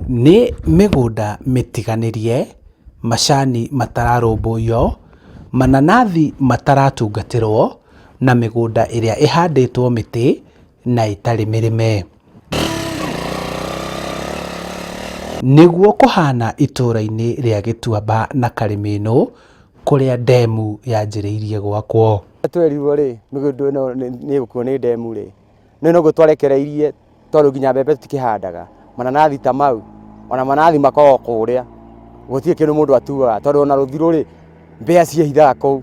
Nĩ mĩgũnda mĩtiganĩrie, macani matararũmbũiyo, mananathi mataratungatĩrwo, na mĩgũnda ĩrĩa ĩhandĩtwo mĩtĩ na ĩtarĩ mĩrĩme. Nĩguo kũhana itũũra-inĩ rĩa Gĩtuamba na Karĩmĩnũ kũrĩa ndemu yanjĩrĩirie gwakwo. Twerirwo rĩ, mĩgũnda ĩno nĩ ĩgũkuo nĩ ndemu rĩ, nĩ noguo twarekereirie tondũ nginya mbembe tũtikĩhandaga, mananathi ta mau, ona mananathi makoragwo kũrĩa, gũtirĩ kĩndũ mũndũ atuaga tondũ ona rũthirũ rĩ, mbĩa ciĩhithaga kũu,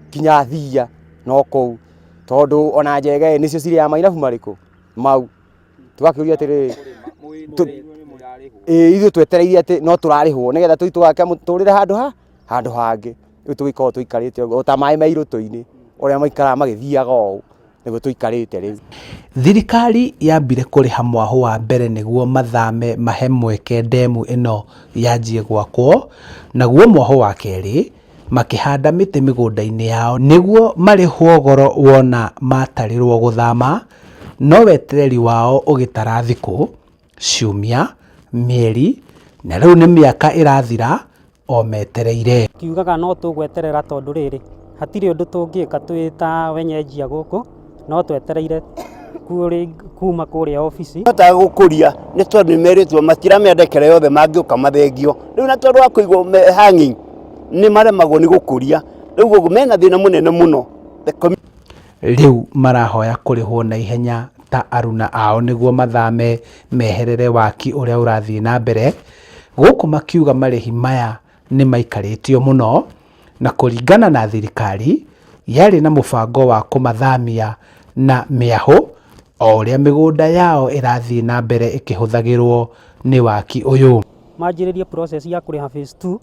nginya thiia no kũu, tondũ ona njege nĩcio cirĩaga mainabu marĩkũ? Mau. Tũgakĩũria atĩrĩrĩ, ĩĩ ithuĩ twetereire atĩ no tũrarĩhwo nĩgetha tũthiĩ tũgake mũtũrĩre handũ ha handũ hangĩ. Rĩu tũgĩkoragwo tũikarĩte ũguo o ta maĩ me irũtũ-inĩ ũrĩa maikaraga magĩthiaga ũũ nĩguo tũikarĩte rĩu. Thirikari yambire kũrĩha mwahũ wa mbere nĩguo mathame mahe mweke ndemu ĩno yanjie gwakwo, naguo mwahũ wa kerĩ makĩhanda mĩtĩ mĩgũnda-inĩ yao nĩguo marĩhwo goro wona matarĩrwo gũthama, no wetereri wao ũgĩtara thikũ, ciumia, mĩeri na rĩu nĩ mĩaka ĩrathira o metereire. Kiugaga no tũgweterera tondũ rĩrĩ, hatirĩ ũndũ tũngĩka twĩ ta wenyeji a gũkũ, no twetereire kuma kũrĩa obici. Hotaga gũkũria nĩ tondũ nĩ merĩtwo matiramĩandĩkĩra yothe mangĩũka mathengio. Rĩu na tondũ wa kũigwo me hanging nĩ maremagwo nĩ gũkũria. Rĩu ũguo mena thĩna mũnene mũno. Rĩu marahoya kũrĩhwo na ihenya ta aruna ao nĩguo mathame meherere waki ũrĩa ũrathiĩ na mbere, gũkũ makiuga marĩhi maya nĩ maikarĩtio mũno na kũringana na thirikari yarĩ na mũbango wa kũmathamia na mĩahũ o ũrĩa mĩgũnda yao ĩrathiĩ na mbere ĩkĩhũthagĩrwo nĩ waki ũyũ. Manjĩrĩrie process ya kũrĩha phase 2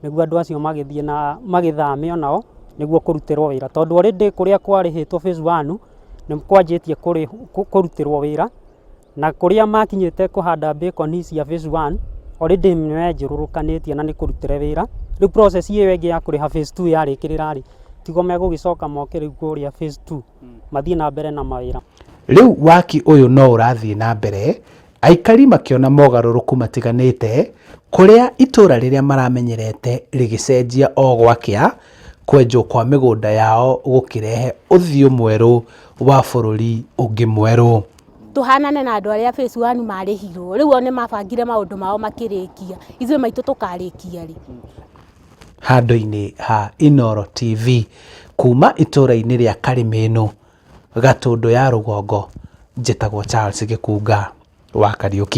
nĩguo andũ acio magĩthiĩ na magĩthame onao nĩguo kũrutĩrwo wĩra tondũ already kũrĩa kwarĩhĩtwo phase 1 nĩ kwanjĩtie kũrutĩrwo wĩra na kũrĩa makinyĩte kũhanda bacon cia phase 1 already nĩ menjũrũrũkanĩtie na nĩ kũrutĩre wĩra. Rĩu process ĩyo ĩngĩ ya kũrĩha phase 2 yarĩkĩrĩra rĩ, tigo megũgĩcoka moke rĩu kũrĩa phase 2 mathiĩ na mbere na mawĩra. Rĩu waki ũyũ no ũrathiĩ na mbere, aikari makĩona mogarũrũku matiganĩte, kũrĩa itũra rĩrĩa maramenyerete rĩgĩcenjia o gwakĩa, kwenjwo kwa mĩgũnda yao gũkĩrehe ũthiũ mwerũ wa bũrũri ũngĩ mwerũ. Tũhanane na andũ arĩa phase 1 marĩhirwo, rĩu o nĩ mabangire maũndũ mao makĩrĩkia, ithuĩ maitũ tũkarĩkia rĩ? Handũ-inĩ ha Inooro TV kuma itũra-inĩ rĩa Karĩmĩnũ, Gatũndũ ya rũgongo, njĩtagwo Charles Gĩkunga wa Kariũki.